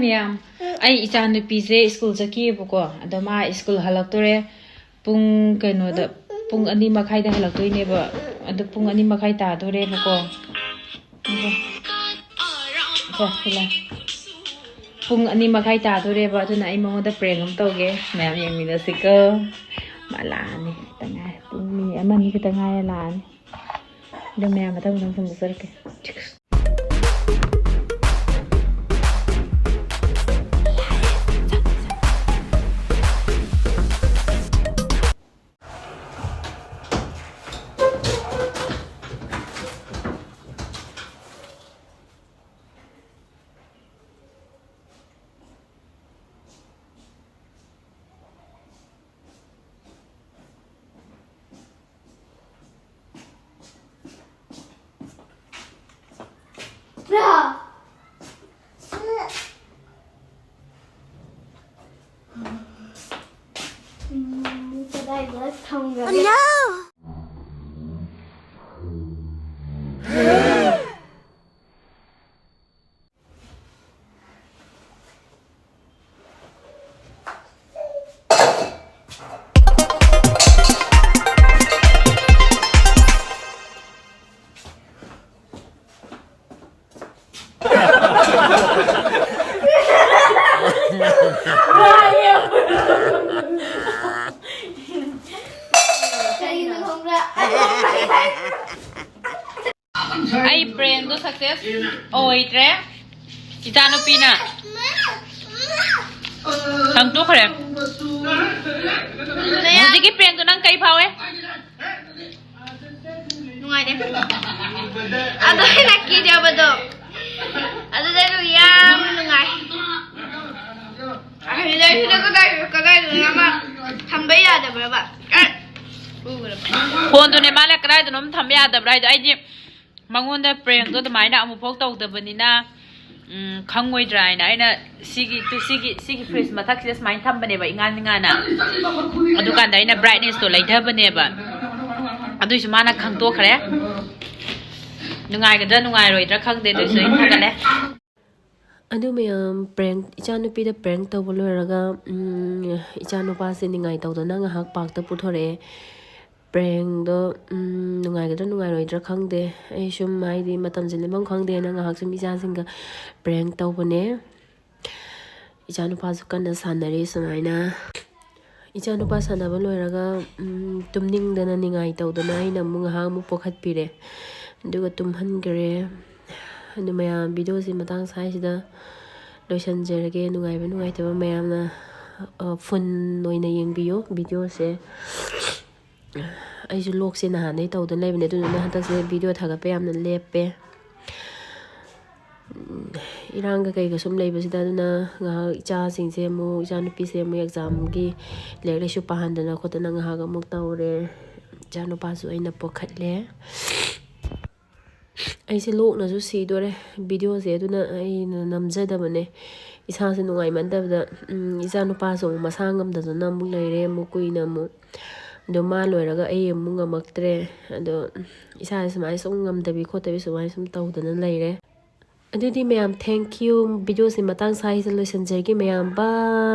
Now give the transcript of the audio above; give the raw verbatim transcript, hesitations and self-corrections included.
ꯃꯌꯥꯝ, ꯑꯩ ꯏꯆꯥ ꯅꯨꯄꯤꯁꯦ ꯁ꯭ꯀꯨꯜ ꯆꯠꯈꯤꯑꯕꯀꯣ꯫ ꯑꯗꯣ ꯃꯥ ꯁ꯭ꯀꯨꯜ ꯍꯜꯂꯛꯇꯣꯔꯦ꯫ ꯄꯨꯡ ꯀꯩꯅꯣꯗ, ꯄꯨꯡ ꯑꯅꯤ ꯃꯈꯥꯏꯗ ꯍꯜꯂꯛꯇꯣꯏꯅꯦꯕ꯫ ꯑꯗꯨ ꯄꯨꯡ ꯑꯅꯤ ꯃꯈꯥꯏ ꯇꯥꯗꯣꯔꯦꯕꯀꯣ꯫ ꯑꯗꯣ, ꯁꯦ, ꯁꯤ ꯂꯥꯎ꯫ ꯄꯨꯡ ꯑꯅꯤ ꯃꯈꯥꯏ ꯇꯥꯗꯣꯔꯦꯕ꯫ ꯑꯗꯨꯅ ꯑꯩ ꯃꯉꯣꯟꯗ ꯄ꯭ꯔꯦꯡ ꯑꯃ ꯇꯧꯒꯦ꯫ ꯃꯌꯥꯝ ꯌꯦꯡꯃꯤꯟꯅꯁꯤꯀꯣ꯫ ꯃꯥ ꯂꯥꯛꯑꯅꯤ꯫ ꯈꯤꯇꯪ ꯉꯥꯏ꯫ ꯄꯨꯡ ꯃꯤꯅꯤꯠ ꯑꯃ ꯑꯅꯤ ꯈꯤꯇꯪ ꯉꯥꯏꯔ ꯂꯥꯛꯑꯅꯤ꯫ ꯑꯗꯣ ꯃꯌꯥꯝ ꯃꯊꯪ ꯃꯊꯪ ꯐꯣꯡꯗꯣꯛꯆꯔꯛꯀꯦ꯫ ꯎꯝ, ꯀꯗꯥꯏꯗ ꯊꯝꯒ꯭ꯔꯒꯦ? Oh, no! ꯀꯩꯒꯤꯅꯣ ꯈꯪꯕ꯭ꯔꯥ? ꯑꯩ ꯄ꯭ꯔꯦꯡꯗꯣ ꯁꯛꯁꯦꯁ ꯑꯣꯏꯗ꯭ꯔꯦ꯫ ꯏꯆꯥꯅꯨꯄꯤꯅ ꯈꯪꯗꯣꯛꯈ꯭ꯔꯦ꯫ ꯍꯧꯖꯤꯛꯀꯤ ꯄ꯭ꯔꯦꯡꯗꯣ ꯅꯪ ꯀꯩ ꯐꯥꯎꯋꯦ? ꯅꯨꯡꯉꯥꯏꯔꯦ꯫ ꯑꯗꯣ ꯑꯩꯅ ꯀꯤꯖꯕꯗꯣ, ꯑꯗꯨꯗꯩꯗꯨ ꯌꯥꯝꯅ ꯅꯨꯡꯉꯥꯏ꯫ ꯑꯗꯨꯗꯩꯗꯨꯗ ꯀꯗꯥꯏ-, ꯀꯗꯥꯏꯗꯅꯣ ꯑꯃ ꯊꯝꯕ ꯌꯥꯗꯕ꯭ꯔꯕ? ꯐꯣꯟꯗꯨꯅꯦ ꯃꯥꯅ ꯀꯗꯥꯏꯗꯅꯣꯝ ꯊꯝꯕ ꯌꯥꯗꯕ꯭ꯔꯥ ꯍꯥꯏꯗꯣ꯫ ꯑꯩꯗꯤ ꯃꯉꯣꯟꯗ ꯄ꯭ꯔꯦꯡꯗꯣ ꯑꯗꯨꯃꯥꯏꯅ ꯑꯃꯨꯛꯐꯥꯎ ꯇꯧꯗꯕꯅꯤꯅ, ꯎꯝ, ꯈꯪꯉꯣꯏꯗ꯭ꯔꯥ ꯍꯥꯏꯅ ꯑꯩꯅ ꯁꯤꯒꯤ, ꯇꯨ-, ꯁꯤꯒꯤ, ꯁꯤꯒꯤ ꯐ꯭ꯔꯤꯖ ꯃꯊꯛꯁꯤꯗ ꯁꯨꯃꯥꯏꯅ ꯊꯝꯕꯅꯦꯕ, ꯏꯉꯥꯟ ꯏꯉꯥꯟꯅ꯫ ꯑꯗꯨꯀꯥꯟꯗ ꯑꯩꯅ ꯕ꯭ꯔꯥꯏꯠꯅꯦꯁꯇꯣ ꯂꯩꯊꯕꯅꯦꯕ꯫ ꯑꯗꯨꯏꯁꯨ ꯃꯥꯅ ꯈꯪꯗꯣꯛꯈ꯭ꯔꯦ꯫ ꯅꯨꯡꯉꯥꯏꯒꯗ꯭ꯔꯥ ꯅꯨꯡꯉꯥꯏꯔꯣꯏꯗ꯭ꯔꯥ ꯈꯪꯗꯦ, ꯑꯗꯨꯏꯁꯨ ꯑꯩ ꯊꯥꯒꯠꯂꯦ꯫ ꯑꯗꯨ ꯃꯌꯥꯝ prank, ꯏꯆꯥꯅꯨꯄꯤꯗ prank ꯇꯧꯕ ꯂꯣꯏꯔꯒ, ꯎꯝ, ꯏꯆꯥꯅꯨꯄꯥꯁꯦ ꯅꯤꯡꯉꯥꯏ ꯇꯧꯗꯅ ꯉꯥꯏꯍꯥꯛ parkꯇ ꯄꯨꯊꯣꯔꯛꯑꯦ꯫ Prankꯗꯣ, ꯎꯝ, ꯅꯨꯡꯉꯥꯏꯒꯗ꯭ꯔꯥ ꯅꯨꯡꯉꯥꯏꯔꯣꯏꯗ꯭ꯔꯥ ꯈꯪꯗꯦ꯫ ꯑꯩ ꯁꯨꯝ, ꯍꯥꯏꯗꯤ, ꯃꯇꯝꯁꯦ ꯂꯦꯟꯐꯝ ꯈꯪꯗꯦꯅ ꯉꯥꯏꯍꯥꯛ ꯁꯨꯝ ꯏꯆꯥꯁꯤꯡꯒ prank ꯇꯧꯕꯅꯦ꯫ ꯏꯆꯥꯅꯨꯄꯥꯁꯨ ꯀꯟꯅ ꯁꯥꯟꯅꯔꯤ ꯁꯨꯃꯥꯏꯅ꯫ ꯏꯆꯥꯅꯨꯄꯥ ꯁꯥꯟꯅꯕ ꯂꯣꯏꯔꯒ, ꯎꯝ, ꯇꯨꯝꯅꯤꯡꯗꯅ ꯅꯤꯡꯉꯥꯏ ꯇꯧꯗꯅ ꯑꯩꯅ ꯑꯃꯨꯛ ꯉꯥꯏꯍꯥꯛ ꯑꯃꯨꯛ ꯄꯣꯛꯍꯠꯄꯤꯔꯦ꯫ ꯑꯗꯨꯒ ꯇꯨꯝꯍꯟꯈꯔꯦ꯫ ꯑꯗꯨ ꯃꯌꯥꯝ, videoꯁꯤ ꯃꯇꯥꯡ ꯁ꯭ꯋꯥꯏꯁꯤꯗ ꯂꯣꯏꯁꯤꯟꯖꯔꯒꯦ꯫ ꯅꯨꯡꯉꯥꯏꯕ ꯅꯨꯡꯉꯥꯏꯇꯕ ꯃꯌꯥꯝꯅ, ꯑ, full ꯑꯣꯏꯅ ꯌꯦꯡꯕꯤꯌꯨ videoꯁꯦ꯫ ꯑꯩꯁꯨ ꯂꯣꯛꯁꯦ ꯅꯍꯥꯟꯗꯩ ꯇꯧꯗꯅ ꯂꯩꯕꯅꯦ, ꯑꯗꯨꯗꯨꯅ ꯍꯟꯗꯛꯁꯦ video ꯊꯥꯒꯠꯄ ꯌꯥꯝꯅ ꯂꯦꯞꯄꯦ꯫ ꯎꯝ, ꯏꯔꯥꯡꯒ ꯀꯩꯒ ꯁꯨꯝ ꯂꯩꯕꯁꯤꯗ, ꯑꯗꯨꯅ ꯉꯥꯏꯍꯥꯛ ꯏꯆꯥꯁꯤꯡꯁꯦ ꯑꯃꯨꯛ, ꯏꯆꯥꯅꯨꯄꯤꯁꯦ ꯑꯃꯨꯛ examꯒꯤ ꯂꯥꯏꯔꯤꯛ ꯂꯥꯏꯁꯨ ꯄꯥꯍꯟꯗꯅ ꯈꯣꯠꯇꯅ ꯉꯥꯏꯍꯥꯛ ꯑꯃꯨꯛ ꯇꯧꯔꯦ꯫ ꯏꯆꯥꯅꯨꯄꯥꯁꯨ ꯑꯩꯅ ꯄꯣꯛꯈꯠꯂꯦ꯫ ꯑꯩꯁꯦ ꯂꯣꯛꯅꯁꯨ ꯁꯤꯗꯣꯔꯦ videoꯁꯦ, ꯑꯗꯨꯅ ꯑꯩꯅ ꯅꯝꯖꯗꯕꯅꯦ꯫ ꯏꯁꯥꯁꯦ ꯅꯨꯡꯉꯥꯏꯃꯟꯗꯕꯗ, ꯎꯝ, ꯏꯆꯥꯅꯨꯄꯥꯁꯨ ꯑꯃꯨꯛ ꯃꯁꯥ ꯉꯝꯗꯗꯅ ꯑꯃꯨꯛ ꯂꯩꯔꯦ, ꯑꯃꯨꯛ ꯀꯨꯏꯅ ꯑꯃꯨꯛ꯫ ꯑꯗꯣ ꯃꯥ ꯂꯣꯏꯔꯒ ꯑꯩ ꯑꯃꯨꯛ ꯉꯝꯃꯛꯇ꯭ꯔꯦ꯫ ꯑꯗꯣ ꯏꯁꯥꯁꯦ ꯁꯨꯃꯥꯏꯅ ꯁꯨꯝ ꯉꯝꯗꯕꯤ ꯈꯣꯠꯇꯕꯤ ꯁꯨꯃꯥꯏꯅ ꯁꯨꯝ ꯇꯧꯗꯅ ꯂꯩꯔꯦ꯫ ꯑꯗꯨꯗꯤ ꯃꯌꯥꯝ, thank you꯫ Videoꯁꯦ ꯃꯇꯥꯡ ꯁ꯭ꯋꯥꯏꯁꯤꯗ ꯂꯣꯏꯁꯤꯟꯖꯔꯒꯦ ꯃꯌꯥꯝ꯫ Bye꯫